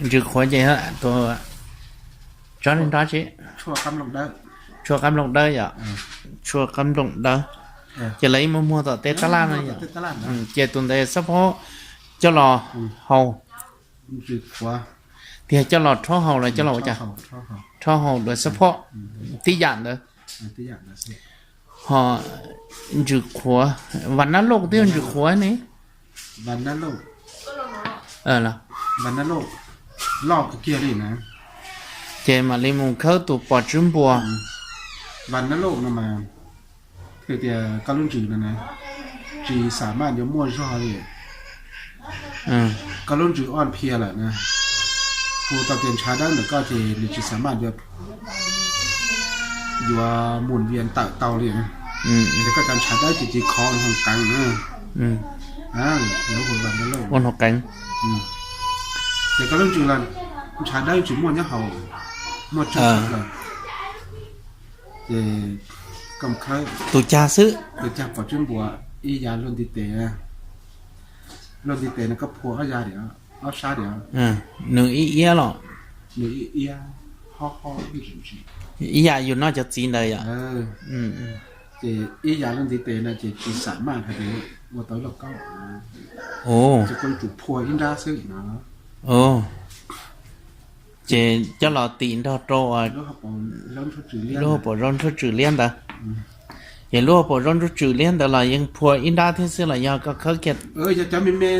Ntsws qhuav ces tus tsob li nrov tsi, tshuaj qab nplooj dawb yom, tshuaj qab nplooj dawb. Ces lawv ib muag muag tom tej tab laj no yom. Ces tus ntawd xab phob coj los haus, tiag coj los rhaub haus los coj los ua cas? Rhaub haus dua xab phob, tib yam ntawd. Ho ntsws qhuav, vas nab lauj twb yog ntsws qhuav ne. Ces mam li mus khawb tus pos tswb npua. Vas nab lauj no mas, tias koj lub ntsws no na, tsis xam maj yuav muaj zog li. Koj lub ntsws oj phiaj lawm na, hu tau tias ntshav dawb ntawm koj ces nws tsis xam maj yuav, yuav mus vias tawm tau li. Ces koj cov ntshav dawb ces tsis khov ua hoo qees na. Ua hoo qees. Ces koj lub ntsws los ntshav dawb tsis muaj nyob hauv, muaj tsawg lawm. Ces koj khawb tus cag xwb, tus cag pos tswb npua, ib yav luaj ntiv tes, luaj ntiv tes no koj phua ob yav, ob sab diam. Nws ib iab los, nws ib iab, hob hob, ib yam yus noj cov txiv ntawd yom. Ces ib yav luaj ntiv tes no ces tsis xam maj hais tias ua tau lauj kaub, ces koj yuav tsum phua ib nrab xwb no. Ces coj los tim nrog rau lub hauv paus zaub ntsuab tswm liab ntawd. Ces lub hauv paus zaub ntsuab tswm liab ntawd los yeej phua ib nrab thiab xwb los yog koj khawb kiag? Yog cov me me,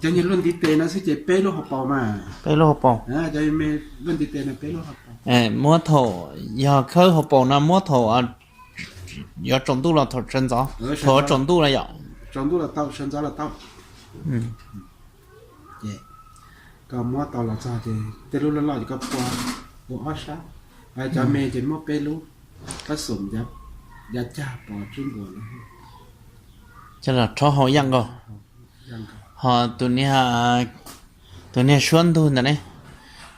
cov nyuag luaj ntiv tes no xwb ces peb lub hauv paus mas. Peb lub hauv paus. Cov me me luaj ntiv tes no peb lub hauv paus. Muab thaum, yog khawb hauv paus no muab thaum yuav tsaus ntuj los thaum sawv ntxov? Thaum tsaus ntuj los yom. Tsaus ntuj los tau, sawv ntxov los tau. Ces koj muab tau los txog ces tej lub loj loj ces koj phua ua ob sab, cov me ces muab peb lub, koj xum yav cag pos tswb npua no, coj los rhaub haus ib yam nkaus. Ho tus niag suab ntug ntawd ne,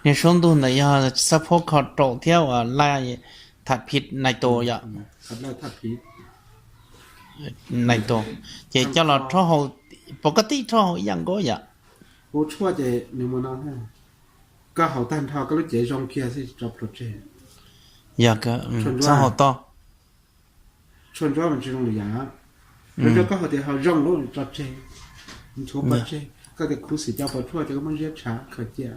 niag suab ntug ntawd yog xab phob kho rau thiab uas laj tham phim nais tus yom. Nais tus, ces coj los rhaub haus, pov koj tib rhaub haus ib yam nkaus yom. Hu tshuaj ces nws mus no, koj haus tag nrho koj lub cev zoo kiag xwb tso plhuav tseg. Yog, txhob haus toj. Tshuaj ntsuab mas tsis zoo lwm yam. Tshuaj ntsuab koj haus tias haus zoo lawm tso tseg, ntxhuav pov tseg, koj tias khuv xim cov pos tshuaj ces koj muab ziab tshav khaws cia.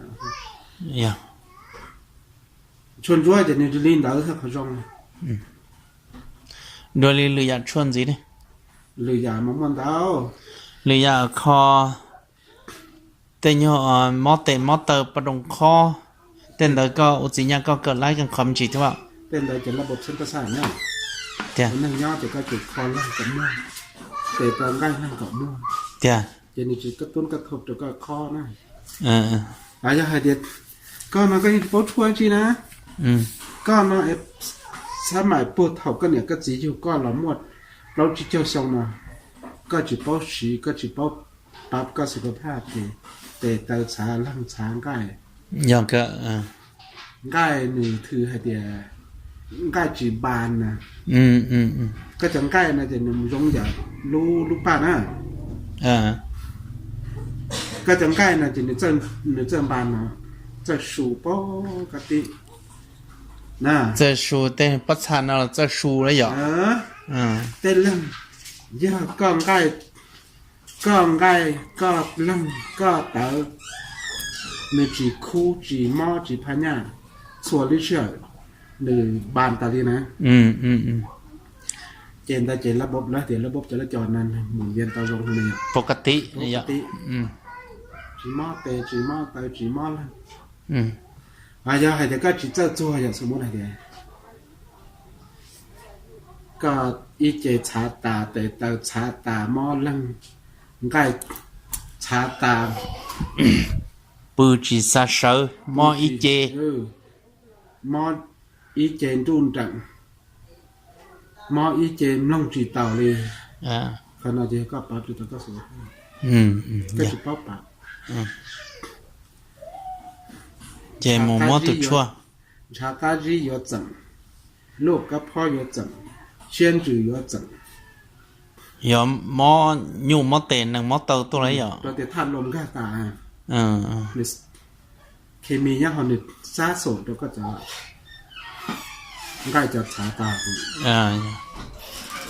Tshuaj ntsuab ces nws li ntawd thiaj qhov zoo. Dua li lwm yam tshuaj ntxiv ne, lwm yam mas muaj ntau. Lwm yam kho tej nyuag mob tes mob taw poj rooj khob, tej ntawd koj ua txiv nyaj koj kawm laib kawg qhov me ntsis thiab. Tej ntawd ces lab npau xeeb pab xaj na. Tiag. Neeg nyob ces koj tsum kho leeg kom muag, tes rau nqaij leeg kom muag. Tiag. Ces nws tsis kab tub kab thau rau koj khob na. Yog hais tias koj no koj yeej tsis paub tshuaj tsi na, koj no xab maim puag thaum koj niam koj txiv yug koj los muaj plaub tsib caug xyoo no, koj tsis paub siv, koj tsis paub pab koj xwm koj phaj ces tes taw txhav leeg txhav nqaij. Yog, nqaij nws thwm hais tias nqaij tsis npas na. Koj cov nqaij no ces nws zoo yam lub lub paj na. Koj cov nqaij no ces nws txawj npas no, txawj su pob kab tib na. Txawj su tej pob txha no los txawj su lawm yom. Tej leeg yog koj nqaij, koj nqaij, koj leeg, koj tawv, nws tsis khub, tsis mob, tsis phaj nyaj, txhua lub sij hawm nws npas tas li na. Ces ntawd ces lab npau, lab tias lab npau cov lab cov no mus vias tau zoo li pov kab tib, tsis mob tes, tsis mob taw, tsis mob leeg. Yog hais tias koj tsis txawj txuag, yog xu muab hais tias koj ib ce txhav tas, tes taw txhav tas, mob leeg, nqaij txhav tas, pw tsis xav sawv, mob ib ce, mob ib ce nruj nreem, mob ib ce mloog tsis taus li. Qhov no ces koj pab tsis tau koj xwb, koj tsis paub pab. Ces mus muab tus tshuaj. Ntshav qab zib yuav txeem, luaj kab phob yuav txeem, siab ntsws yuav txeem. Yog mob nyuj mob tes nees mob taw tuaj lawm yom. Rau tias thaj lom nkag tas, khes mis nyob hauv nws sab xom rau koj cov nqaij cov txhav tas.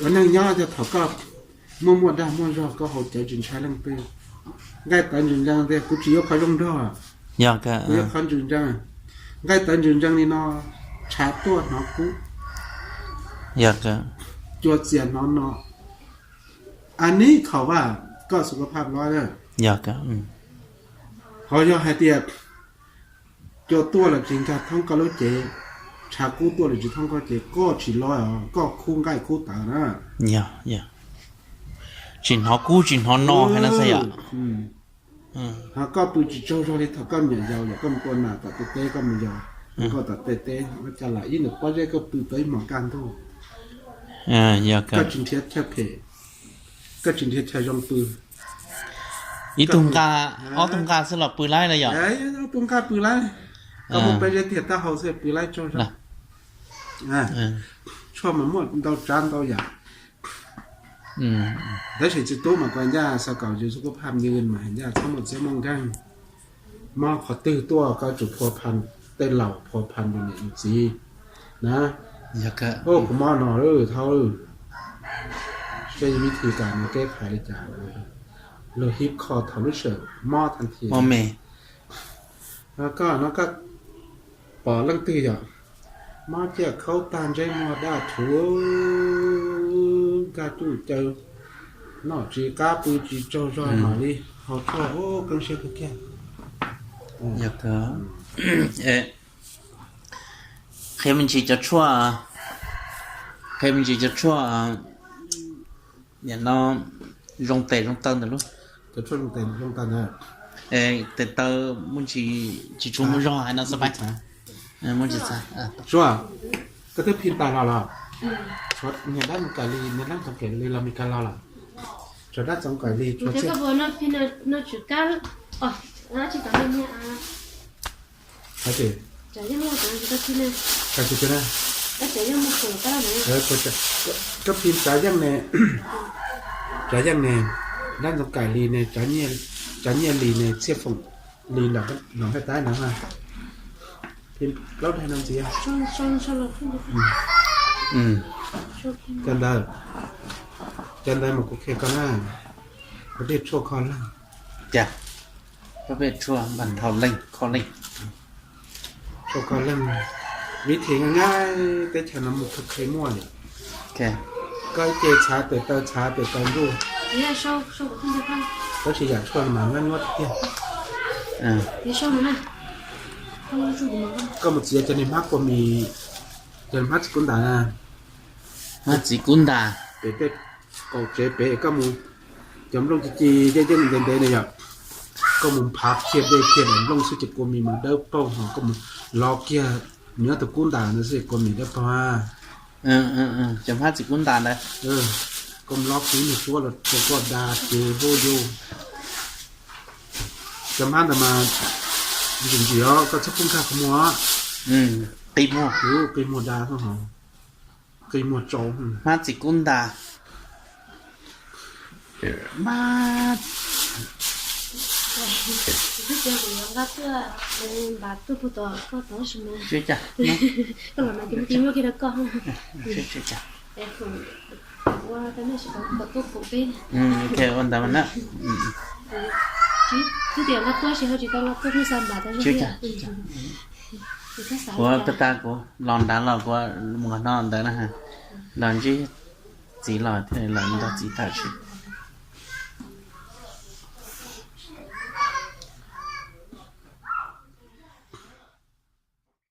Ua neej nyob yog thaum koj muaj muaj dag muaj zog koj haus cawv tsis ntshai leej twg. Nqaij tawv ntsws ntsees tias kuv tsis yuav qhov zoo nrog, kuv yuav qhov ntsws ntsees. Nqaij tawv ntsws ntsees li no, tshav tuaj hnov kub, cua txias hnov no, a nis khaum vaj, koj xu koj phaj lob. Ho yog hais tias cua tuaj los tsis nkag thoob koj lub cev, tshav kub tuaj los tsis thoob koj cev, koj tsis lob os, koj khub nqaij khub tawv na. Tsis hnov kub tsis hnov no hais no xwb yom. Ho koj pw tsis tsaug zog li thaum koj me nyuam yaus yom, koj mus tua nas tom tej teb, koj mus yos nkauj tom tej teb, ua cas lam ib ntus pob zeb koj pw tau ib hmos kaj ntug. Koj tsis nrhiav chaw phem, koj tsis nrhiav chaw zoo pw. Ib tug nqa, ob tug nqa xwb los pw laib na yom. Ob tug nqa pw laib, koj muaj pob zeb tiag taub hau xwb pw laib tsaug zog. Tshuaj mas muaj ntau tsav ntau yam. Tab sis txiv tub mas koj ncaj xav kom yus xub kub phaj nws mas ncaj txhob muaj txiab muaj nkeeg. Mob qhov twg tuaj koj tsum phua phan, tej laus phua phan yus niam yus txiv na. Kuv mob no lawm thaub, seb vib thi kam no keb phais li cas. Luag hib kho thaum lub sij hawm mob thaj thi. Koj no koj pom leej twg yom, mob ciaj khaub tag ntsej muag daj rhuv, nkag cuj caw, noj tsis qab pw tsis tsaug zog mam li haus tshuaj, keeb siab kawg kiag. Qhia me ntsis cov tshuaj, qhia me ntsis cov tshuaj nim no zoo tes zoo taw ntawm lub. Cov tshuaj zoo tes zoo taw ntawd. Tes taw muaj ntsis, tsis tshua muaj zog hais no xav pab. Suav, koj twb phim tas los los? Niag dab Ntxoov Kaim Lis, niag dab Ntxoov Kaim Lis los Meskas los los? Tshuav dab Ntxoov Kaim Lis, tshuav tshuaj. Koj phim Tsav Yeej ne, Tsav Yeej ne, dab Ntxoov Kaim Lis ne, Tsav Nyiaj Lis ne, Txhiaj Foom Lis los Npaj Taib no. Phim plaub daim no ntxiv. Cov ntawd, cov ntawd mas kuv qhia koj na, kuv tej tshuaj kho leeg. Cas, koj peb tshuaj npaj nthau leej kho leej. Tshuaj kho leej, vib thi nyaj nyaj teb chaws no mus kheev kheev muaj li. Koj ib ce txhav tes taw, txhav tes taw ntuj. Tab sis yam tshuaj mas nyuab nyuab tiag tiag. Koj mus txiav cov niag hmab kua mis, cov niag hmab txiv kub ntas na. Hmab txiv kub ntas. Pem tej qaum tsev pem koj mus, cov nplooj ci ci yeej yeej ntev ntev na yom. Koj mus nphav kiag dej kiag daim nplooj xwb ces kua mis mas dawb paug, ho koj mus lov kiag nyob tus kub ntas ntawd xwb ces kua mis dawb paug. Cov hmab txiv kub ntas ntawd, koj mus lov kiag nws suab los rau koj da ces huab yus. Cov hmab ntawd mas ntsim ntsim os, koj txhob pub nkag qhov muag. Qi muag, qi muag da, qi muag tsau. Hmab txiv kub ntas. Ua ntawd na. Kuv pab tas kuv los nrad los kuv mus no ntawd na. Los ntsib txiv los thiaj los nrog txiv tham.